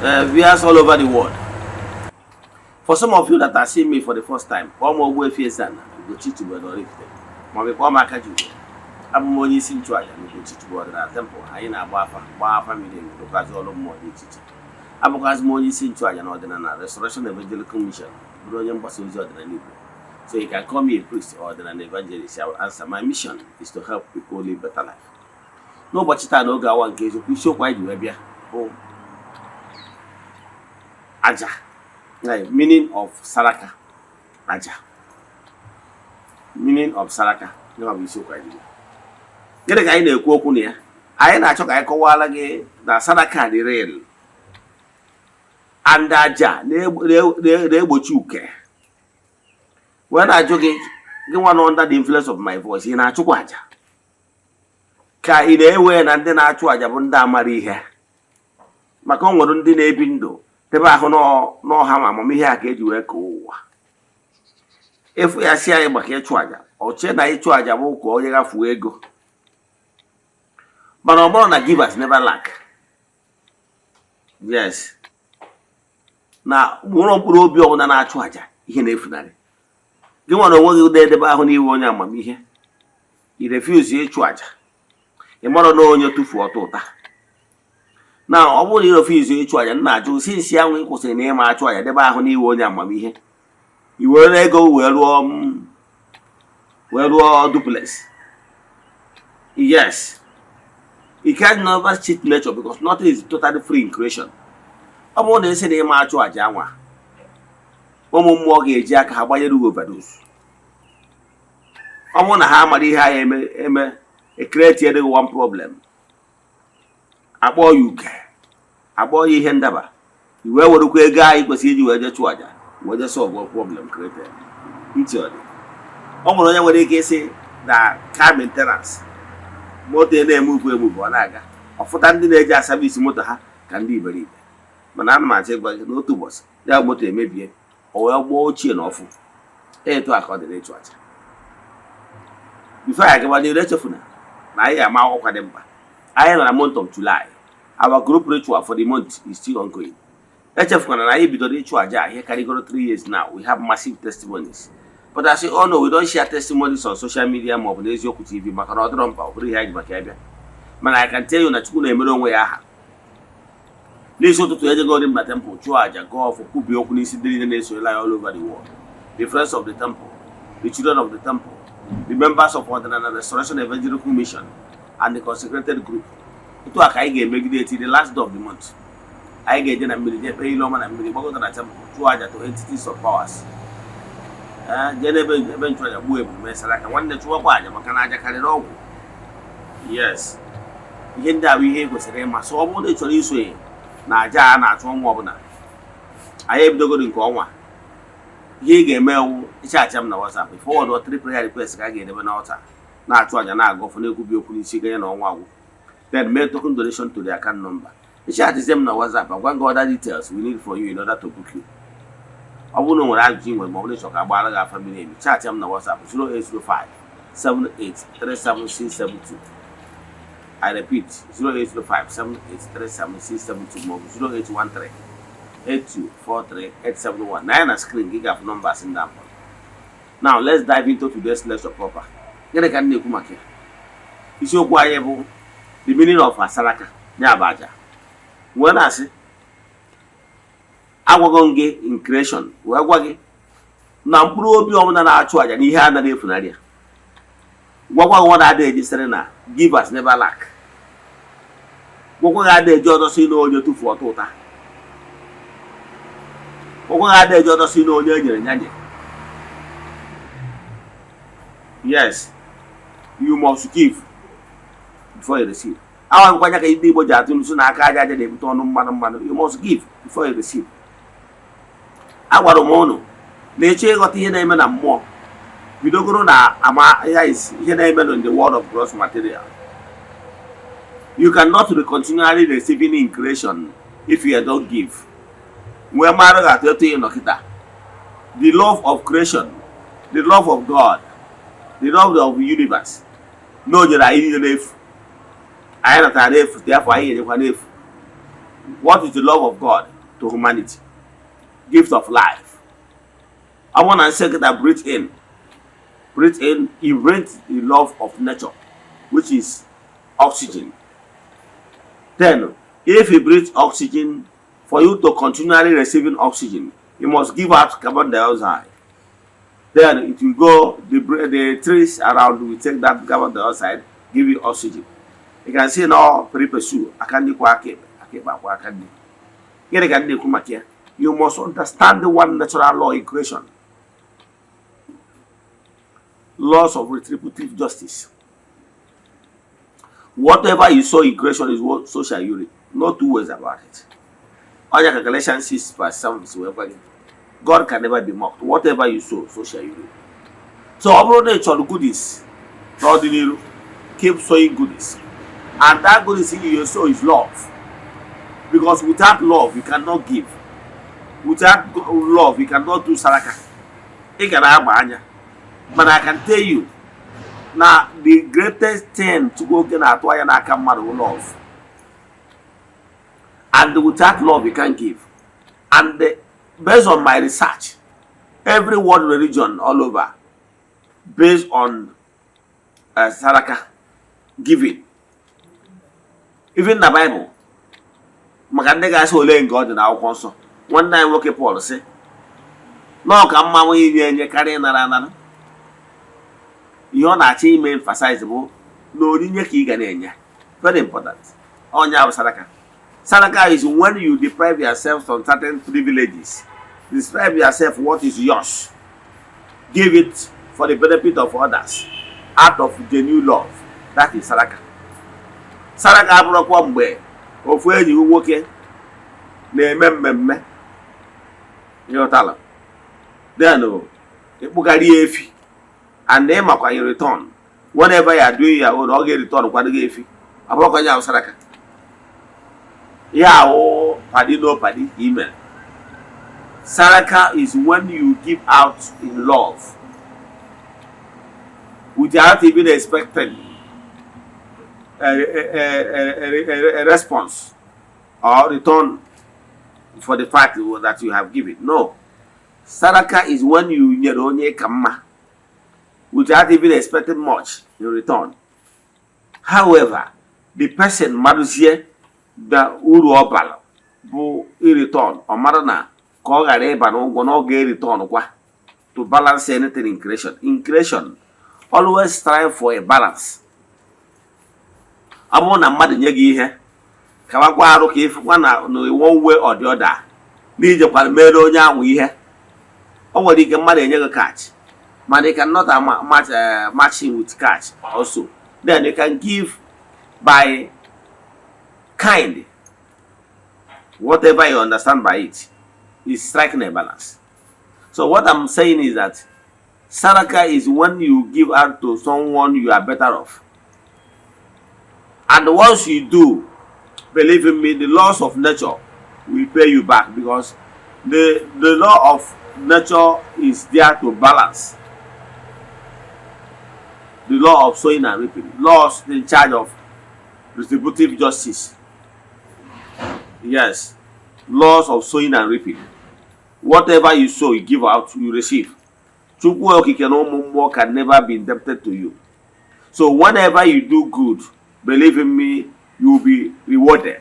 Viewers all over the world. For some of you that are seeing me for the first time, kpọọ m Ogbuefi Eze-Ana Ugochi tubelu Oraifite maọbụ kpọọ m Akajiugo. Abụ m onye isi nchụaja na Ugochi tubelu ọdịnala temple. Anyị na-agba afa, gbaa afa miri emi, rụkwazi ọrụ mmụọ dị iche iche. Abụkwazị m onye isi nchụaja na Ọdịnala Restoration Evangelical Mission, bụrụ onye mgbasa ozi ọdịnala Igbo. So you can call me a priest or ọdịnala evangelist, I will answer. My mission is to help people live better life. N'ụbọchị taa, n'oge awa nke eziokwu, isiokwu anyị ji wee bịa bụ aja, like, meaning of saraka, aja, meaning of saraka. Ya bụ isiokwu anyị ji bịa. Gịnị ka anyị na-ekwu okwu na ya? Anyị na-achọ ka anyị kọwara gị na saraka dị real and aja na-egbochi uke. Wee na-ajụ gị, gị nwa nọ under the influence of my voice, ị na-achụkwa aja, ka ị na-ewe na ndị na-achụ aja bụ ndị amara ihe? Maka o nwere ndị na-ebi ndụ debe ahụ n'ọha ma amamihe a ka eji wee kee ụwa. Ịfụ ya si anyị maka ịchụ aja, ọ chee na ịchụ aja bụ ka onye gafuo ego, mana ọ bụrụ na givers never lack. Yes, na nwere mkpụrụ obi ọbụla na-achụ aja, ihe na-efunarị gị. Nwere onwe gị na-edebe ahụ n'iwu onye amamihe, i refuse ịchụ aja, ị mara na onye tụfuo ọtọ ụta. Na ọ bụrụ na ị refuse ịchụ aja, nna ajụ si nsi anwụ ị kwụsịrị na ịma achụ aja, debe ahụ n'iwu onye amamihe, i were ego wee rụọ duplex. Yes, you can never cheat nature because nothing is totally free in creation. Ọ bụrụ na esi na ịma achụ aja anwa, ụmụ mmụọ ga-eji aka ha gbanyere gị overdose. Ọ bụrụ na ha amara ihe ha eme eme, e-create gị one problem, akpọọ ya uke, akpọọ ya ihe ndaba, i wee werekwa ego anyị kwesịrị iji wee jee chụọ aja wee jee solve problem created. Ntị ọ dị, ọ nwere onye nwere ike ịsị na car maintenance, moto na-emove emove, ọ na-aga ọfụta, ndị na-eji a-service moto ha ka ndị iberibe. Mana ana m achọ ịgwa gị n'otu ụbọchị ya moto emebie, o wee gbaa ochie na ọfụ. Etu a ka ọ dị n'ịchụ aja. Before anyị agaba n'iru, echefuna na anyị ama ọkwa dị mkpa. Anyị nọ na month of July. Our group ritual for the month is still ongoing. Echefukwana na anyị bidoro ịchụ aja ihe karịgoro 3 years now. We have massive testimonies, but as you all know, we don't share testimonies on social media ma ọ bụ n'Eziokwu TV, maka na ọ dịrọ mkpa, ọ bụrụ ihe anyị ji maka ya bịa. Mana I can tell you na Chukwu na-emere onwe ya aha. N'isi ụtụtụ, ejegori m na temple chụọ aja, gọọ ọfọ, kwubie okwu n'isi ndị niile na-esonyela ya all over the world, the friends of the temple, the children of the temple, the members of Ọdịnala Restoration Evangelical Mission and the consecrated group. Etu a ka anyị ga-emegide eti the last day of the month. Anyị ga-eje na mmiri, jee kpee ile ọma na mmiri, gbakọta na temple, chụọ aja to entities of powers, ee, jee n'ebe ebe nchụaja, gbuo ebulu, saraka. Nwanne, chụọkwa aja, maka na aja karịrị ọgwụ. Yes, ihe ndị a bụ ihe ị kwesịrị ịma. So ọ bụrụ na ị chọrọ isonye na aja a na-achụ ọnwa ọbụla, anyị ebidogoro nke ọnwa, ihe ị ga-eme ewu ị-chat m na WhatsApp, forward three prayer request ka a ga-edebe n'altar, na-achụ aja, na-agụ ọfọ, na-ekwubi okwu n'isi ganye na ọnwa agwụ, then make token donation to the account number. Ị-chatzie m na WhatsApp, agwa gị other details we need for you in order to book you. Ọ bụrụ na o nwere ajụjụ ị nwere, ma ọ bụrụ ịchọ ka agbara gị afa miri emi, chat m na WhatsApp 0805 7837672. I repeat, 0805 7837672 maọbụ 0813 8243871. Na ya na screen gị ga-afụ numbers ndị akpọrọ. Now let's dive into today's lecture proper. Gịnị ka m na-ekwu maka ya? Isiokwu anyị bụ the meaning of asaraka, ya bụ aja. Wee na-asị, agwago m gị in creation, wee gwa gị na mkpụrụ obi ọbụla na-achụ àjà na ihe anaghị efunarị ya. Gwakwa gị na ada ejisịrị na givers never lack. Gwakwa gị ada eji ọdọ si na onye tụfuo ọtọ ụta. Gwakwa gị ada eji ọdọ si na onye e nyere nyanye. Yes, you must give before you receive. Awa anya ka ndị Igbo ji atụ nsu na aka aja aja na-ebute ọnụ mmanụ mmanụ. You must give before you receive. Agwara m ụnụ na ịchọ ịghọta ihe na-eme na mmụọ, bidogoro na ama ya isi ihe na-eme in the world of gross material. You cannot be continually receiving in creation if you don't give. Nwee mara ga-atụ etu ị nọ kịta, the love of creation, the love of God, the love of the universe, na o nyere anyị niile n'efu. Anyị natara n'efu, therefore anyị enyekwa n'efu. What is the love of God to humanity? Gift of life. I want to say that breathe in. Breathe in, you breathe the love of nature, which is oxygen. Then, if you breathe oxygen, for you to continually receiving oxygen, you must give out carbon dioxide. Then it will go, the trees around will take that carbon dioxide, give you oxygen. You can see now, pursue. Aka ndị kwa aka ekpe, aka ekpe akwa aka ndị. Gịnị ka m na-ekwu maka ya? You must understand the one natural law in creation. Laws of retributive justice. Whatever you sow in creation is what so shall you reap. No two ways about it. Onye ka Galatians 6 verse 7 si wee gwa gị. God can never be mocked. Whatever you sow, so shall you reap. So ọ bụrụ na ị chọrọ goodies n'ọdịnihu, keep sowing goodies. And that goodies you sow is love. Because without love, you cannot give. Without love, you cannot do saraka. Ị ga na-agba anya. Mana I can tell you na the greatest thing Chukwu oke na-atụ anya n'aka mmadụ bụ love. And without love, you can't give. And based on my research, every world religion all over based on saraka giving. Even na Bible, maka ndị ga-asị ole nke ọ dị n'akwụkwọ nsọ, nwanne anyị nwoke Pọl sị na ọ ka mma nwe inye enye karịa ịnara anara. Ihe ọ na-achọ ime emphasize bụ na onyinye ka ị ga na-enye. Very important. Onye bụ saraka. Saraka is when you deprive yourself from certain privileges, deprive yourself what is yours, give it for the benefit of others out of genuine love. That is saraka. Saraka abụrụkwa mgbe ofu enyi m nwoke na-eme mmemme, ịghọtala, then ịkpụgharị ya efi, and ị makwa in return, whenever you are doing your own, ọ ga-return kwado gị efi. Abụrụkwa onye ahụ saraka. Ihe ahụ padi no padi ka ị mere. Saraka is when you give out in love without even expecting a response or return for the fact that you have given. No. Saraka is when you nyere onye ka mma without even expecting much in return. However, the person marụzie na uru ọ bara bụ return, ọ mara na ka ọ ghara ịba n'ụgwọ na ọ ga-return kwa to balance anything in creation. In creation, always strive for a balance. Ọ bụrụ na mmadụ nye gị ihe, kawakwa arụ ka ịfụkwa na one way or the other n'ijekwara mere onye ahụ ihe. O nwere ike mmadụ enye gị cash, mana you cannot match him with cash also. Then you can give by kind. Whatever you understand by it is striking a balance. So what I'm saying is that saraka is when you give out to someone you are better off. And once you do, believe in me, the laws of nature will pay you back, because the law of nature is there to balance the law of sowing and reaping. Laws in charge of retributive justice. Yes, laws of sowing and reaping. Whatever you sow, you give out, you receive. Chukwu Okike na ụmụ mmụọ can never be indebted to you. So whenever you do good, believe in me, you will be rewarded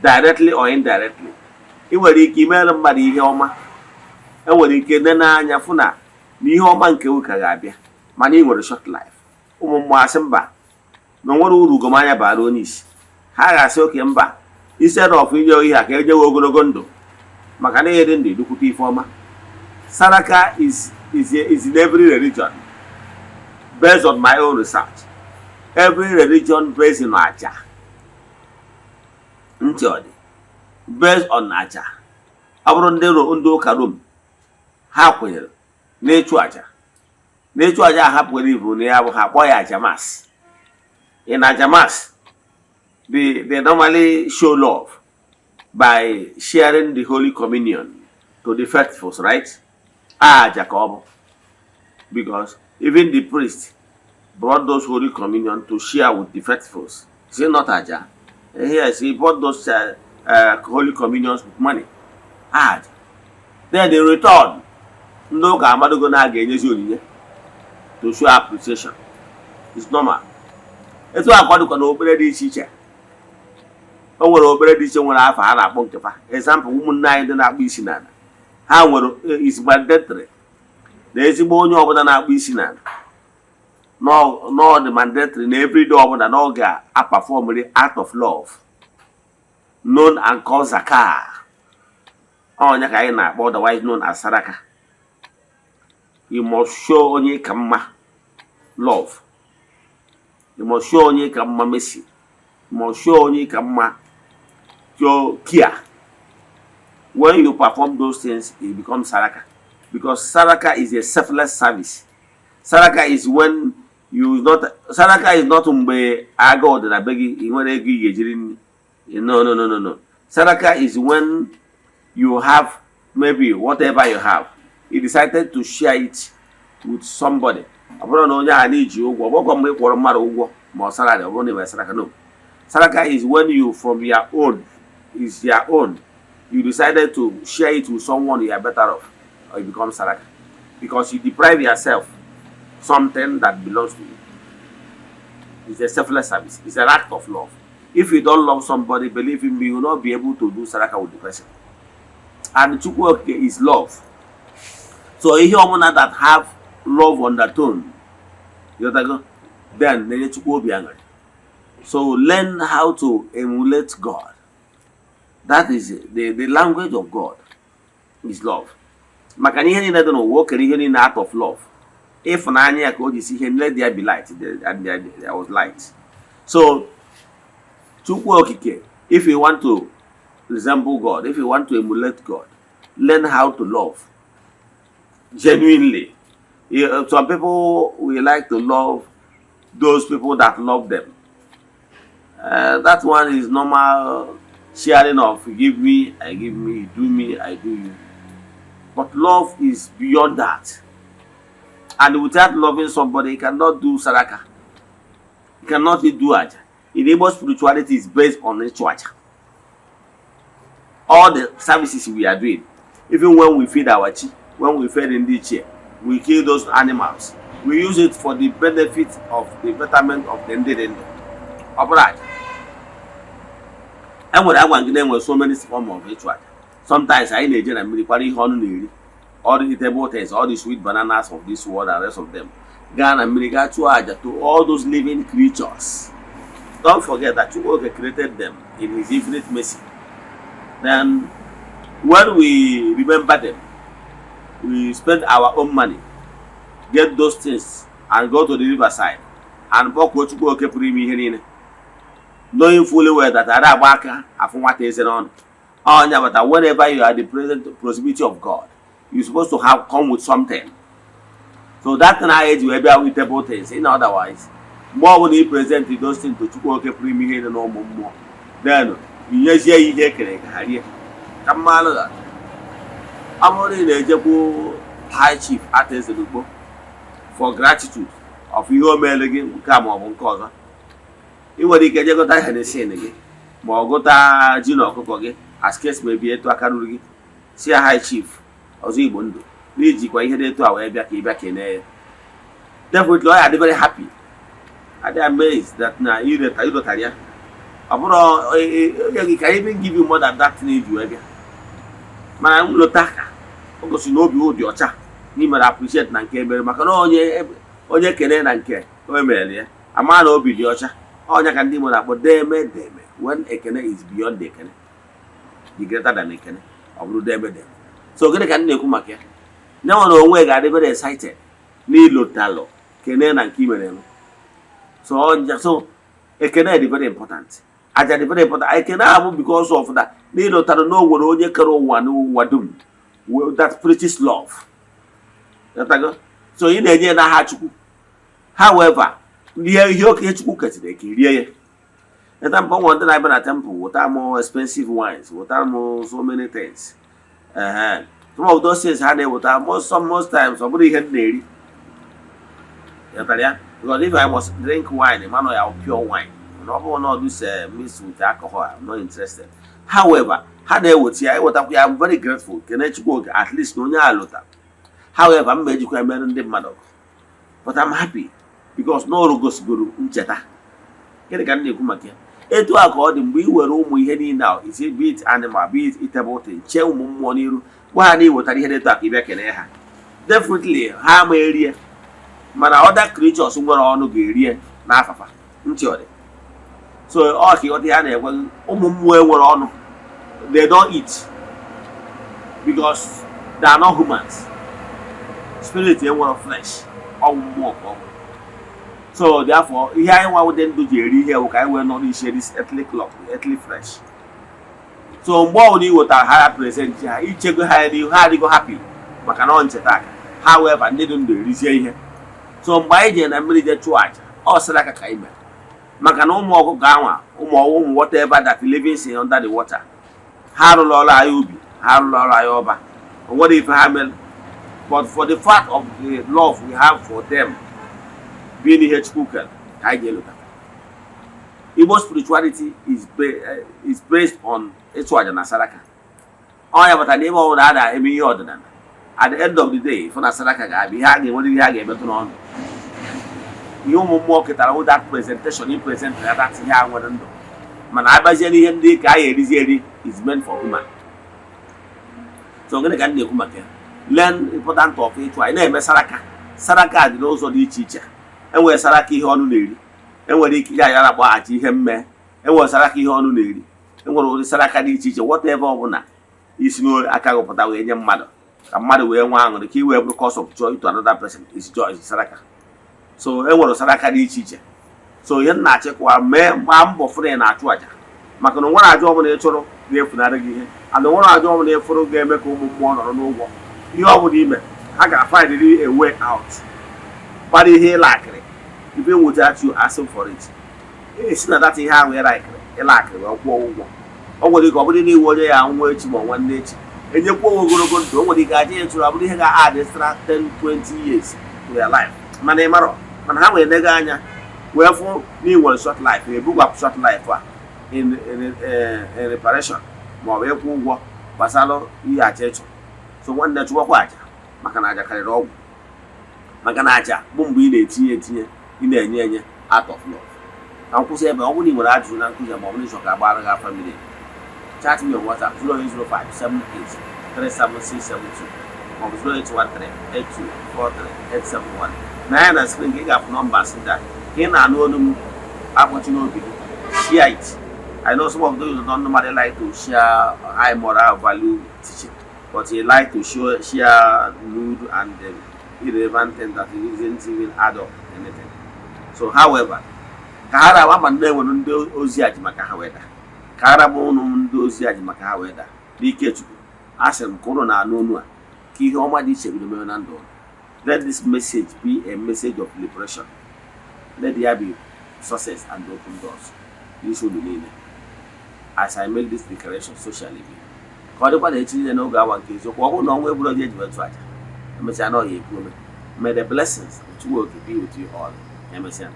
directly or indirectly. Ị nwere ike imere mmadụ ihe ọma, enwere ike nene anya fụ na ihe ọma nke ụka ga-abịa, mana ị nwere short life. Ụmụ mmụọ asị mba, na o nwere uru ugomanya bara onye isi. Ha ga-asị oke mba, instead of inye ihe a ka enyewe ogologo ndụ, maka na ihe dị ndụ edukwute ife ọma. Saraka is in every religion. Based on my own research, every religion based on aja. Ntị ọ dị, based on aja. Ọ bụrụ ndị ụka Rom, ha kwenyere n'ịchụ aja. N'ịchụ aja a ha kwere ibu na ya bụ ha kpọọ ya aja mass. In aja mass, they normally show love by sharing the Holy Communion to the faithfuls, right? Aja ka ọ bụ, because even the priest brought those Holy Communion to share with the faithfuls. Is it not aja? Yes, he brought those Holy Communions with money. Aja. Then in return, ndị ụka amadogo na a ga-enyezi onyinye to show appreciation. It's normal. Etu a kwadokwa na okpukpere dị iche iche. O nwere okpukpere dị iche nwere afa ha na-akpọ nkefa. Example, ụmụnne anyị ndị na-akpụ isi n'ala, ha nwere, is mandatory na ezigbo onye ọbụla na-akpụ isi n'ala n'ọ dị mandatory na everyday ọbụla na ọ ga-aperform act of love known and called zaka. Ọnya ka anyị na-akpọ, otherwise known as saraka. You must show onye ka mma love, you must show onye ka mma mercy, you must show onye ka mma show care. When you perform those things, it becomes saraka, because saraka is a selfless service. Saraka is when you not, saraka is not mgbe agụụ dị na be gị, ị nwere ego ị ga-ejiri nri. No, saraka is when you have maybe whatever you have, you decided to share it with somebody. Ọ bụrụ na onye a na-eji ụgwọ, ọ bụrụkwa mgbe ị kwụrụ mmadụ ụgwọ ma ọ salary, ọ bụrụ na ị nwere saraka, no. Saraka is when you, from your own, is your own, you decided to share it with someone you are better off, or it becomes saraka, because you deprive yourself something that belongs to you. It's a selfless service. It's an act of love. If you don't love somebody, believe in me, you will not be able to do saraka with the person. And Chukwu Okike is love. So ihe ọbụla that have love undertone, you go, then na-enye Chukwu obi aṅụrị. So learn how to emulate God. That is the language of God is love. Maka na ihe niile dị n'ụwa, o kere ihe niile out of love. Ịfụnanya ya ka o ji si ihe, "Let there be light," and there was light. So Chukwu Okike, if you want to resemble God, if you want to emulate God, learn how to love genuinely. Yeah, some people will like to love those people that love them. That one is normal sharing of give me, I give me, you do me, I do you. But love is beyond that. And without loving somebody, you cannot do saraka. You cannot do aja. In Igbo spirituality is based on ịchụ aja. All the services we are doing, even when we feed our chi, when we feed ndị ichie, we kill those animals. We use it for the benefit of the betterment of the ndị dị ndụ. Ọ bụrụ aja. E nwere agwa gị na enwere so many form of ịchụ aja. Sometimes anyị na-eje na mmiri kwara ihe ọnụ na-eri, all the eatable things, all the sweet bananas of this world and rest of them. Gaa na mmiri gaa chụọ aja to all those living creatures. Don't forget that Chukwu Okike created them in his infinite mercy. Then when we remember them, we spend our own money, get those things and go to the riverside and kpọkuo Chukwu Okike pụrụ ime ihe niile, knowing fully well that ada agba aka afụ nwata eze n'ọnụ. Ọnya bata, whenever you are the present proximity of God, you supposed to have come with something. So that thing ahụ eji wee bịa with table things. In otherwise, mgbe ọbụla ị present those things to Chukwu Okike pụrụ ime ihe niile na ụmụ mmụọ, then inyezie ya ihe ekere ka ha rie. Ka mmalụ ga ọ bụrụ na ị na-ejekwu High Chief Arthur Eze n'Ukpo for gratitude of ihe o meere gị nke a ma ọ bụ nke ọzọ, ị nwere ike je gota Hennessy gị ma ọ gota ji na ọkụkọ gị, as case may be, etu aka ruru gị, si ya, "High Chief Ọzọ Igbo Ndụ," n'ijikwa ihe dị etu a wee bịa ka ị bịa kenee ya. Definitely ọ ya adị very happy, adị amazed that na ịrọtara ya. Ọ bụrụ onye gị ka even give you more than that thing iji wee bịa, mana nlota ka o gosi na obi dị ọcha na imere appreciate na nke emere, maka na onye onye kene na nke o mere ya ama na obi dị ọcha. Ọnya ka ndị Igbo na-akpọ deme deme. When ekene is beyond ekene, the greater than ekene, ọ bụrụ deme deme. So gịnị ka m na-ekwu maka ya? Nye nwere onwe ga-adị very excited n'ilotalụ kene na nke imere eme. So ọnya, so ekene dị very important, aja dị very important. Ekene ahụ bụ because of that n'ilotalụ na o nwere onye kere ụwa n'ụwa dum that preaches love. Ghọtago? So ị na-enye ya n'aha Chukwu. However, ihe ihe oke Chukwu kesịrị eke rie ya. Example, nwa ndị na-abịa na temple wụta m expensive wines, wụta m so many things. Ehe, some of those things ha na-eweta, most times ọ bụrụ ihe m na-eri. Ghọtara ya? Because if I must drink wine, man, ya pure wine. Na ọ bụrụ na ọ this mixed with alcohol, I'm not interested. However, ha na-eweta ya, ewetakwa ya. I'm very grateful, kene Chukwu oge at least na onye a lụtara. However, m ejikwa ya mere ndị mmadụ ọgụ, but I'm happy because n'ọrụ gosigoro ncheta. Gịnị ka m na-ekwu maka ya? Etu a ka ọ dị mgbe ị were ụmụ ihe niile a isi, be it animal, be it eatable thing, chee ụmụ mmụọ n'iru, gwa ha na ị wetara ihe dị etu a ka ị bịa kelee ha. Definitely ha ama erie, mana other creatures nwere ọnụ ga-erie n'afafa ntị. Ọ dị so ọ ka ịghọta ihe a na-ekwe. Ụmụ mmụọ enwere ọnụ, they don't eat because they are not humans. Spirit enwere flesh, ọwụ mmụọ ka ọ bụ. So therefore, ihe anyị nwa dị ndụ ji eri ihe bụ ka anyị wee nọ n'isi this earthly cloth, earthly flesh. So mgbe ọbụla ị wetara ha present ha, ichego ha n'ihu, ha adịgo happy maka na ọ ncheta aka. However, ndị dị ndụ erizie ihe. So mgbe anyị jere na mmiri jee chụọ aja, ọ sịrị aka ka anyị mere maka na ụmụ ọkụkọ anwa, ụmụ ụmụ whatever that living in under the water, ha arụla ọrụ anyị ubi, ha arụla ọrụ anyị ọba, o nwere ife ha mere. But for the fact of the love we have for them being ihe Chukwu kere ka anyị ga-elota. Igbo spirituality is based on ịchụ aja na saraka. Ọ ya pụtara na ime ọbụla a na-eme ihe ọdịnala, at the end of the day, fụ na saraka ga-abịa, ihe a ga-enwere, ihe a ga-emetụ n'ọnụ, ihe ụmụ mmụọ ketara wụ that presentation i present ya, that ihe a nwere ndụ. Mana abazie n'ihe ndị ka a ga-erizi eri is meant for human. So gịnị ka m na-ekwu maka ya? Learn important of ịchụ. Anyị na-eme saraka. Saraka dị n'ụzọ dị iche iche. Enwere saraka ihe ọnụ na-eri, enwere ike ya yara gbaghachi ihe mme. Enwere saraka ihe ọnụ na-eri, enwere ụdị saraka dị iche iche. Whatever ọbụla isi n'aka gụpụta wee nye mmadụ ka mmadụ wee nwee aṅụrị, ka i wee bụrụ cause of joy to another person, is joy, is saraka. So enwere saraka dị iche iche. So ihe m na-achịkwa, mee, gbaa mbọ fụrụ ị na-achụ àjà, maka na onwere aja ọbụla ị chụrụ ga-efunarị gị ihe, and onwere aja ọbụla ị fụrụ ga-eme ka ụmụ mmụọ nọrọ n'ụgwọ. Ihe ọbụla ime, ha ga-afindịrị a way out gbara ihe ịlakịrị, even without you asking for it. Esi na data ihe ahụ ịlakịrị wee kwụọ ụgwọ. O nwere ike ọ bụrụ na iwe onye ya nwa echi ma nwanne echi, enyekwa ogologo ndụ. O nwere ike aja ya chụrụ abụrụ ihe ga-add extra 10 20 years to your life, mana ị marọ. Mana ha nwere nego anya wee fụ na ị nwere short life, ebugwapụ short life a in reparation ma ọ bụ ịkwụ ụgwọ gbasara ihe aja ịchụ. So nwanne, chụwakwa aja, maka na aja karịrị ọgwụ, maka na aja bụ mgbe ị na-etinye etinye, ị na-enye enye out of love. Ka m kwụsị ebe. Ọ bụrụ na ị nwere ajụjụ na nkụzi ma ọ bụrụ ịchọ ka agbara gị afa mmiri, chat me on WhatsApp 0805 78 37672 maọbụ 0813 8243 871. Na ya na screen ka ị ga-afụ numbers ndị a ka ị na-anụ olu m akpọchi n'obi gị. Share it. I know some of those who don't normally like to share high moral value teaching, but you like to share nude and irrelevant thing that isn't even add up anything. So however, ka ha rawa ma ndị enwere ndị ozi aji maka ha weda, ka ha rabụ ụnụ ndị ozi aji maka ha weda n'ike Chukwu. A sịrị m ka ụnụ na-anụ onu a, ka ihe ọma dị iche bido mere na ndụ ụnụ. Let this message be a message of liberation. Let there be success and open doors n'isi unu niile. As I make this declaration, so shall it be. Ka ọ dịkwa na echi niile n'oge awa nke eziokwu. Ọ bụrụ na ọnwa egburu oji eji wee chụ aja, emechaa na ọ ya ekwu ome. May the blessings of Chukwu Okike be with you all. Emesịa.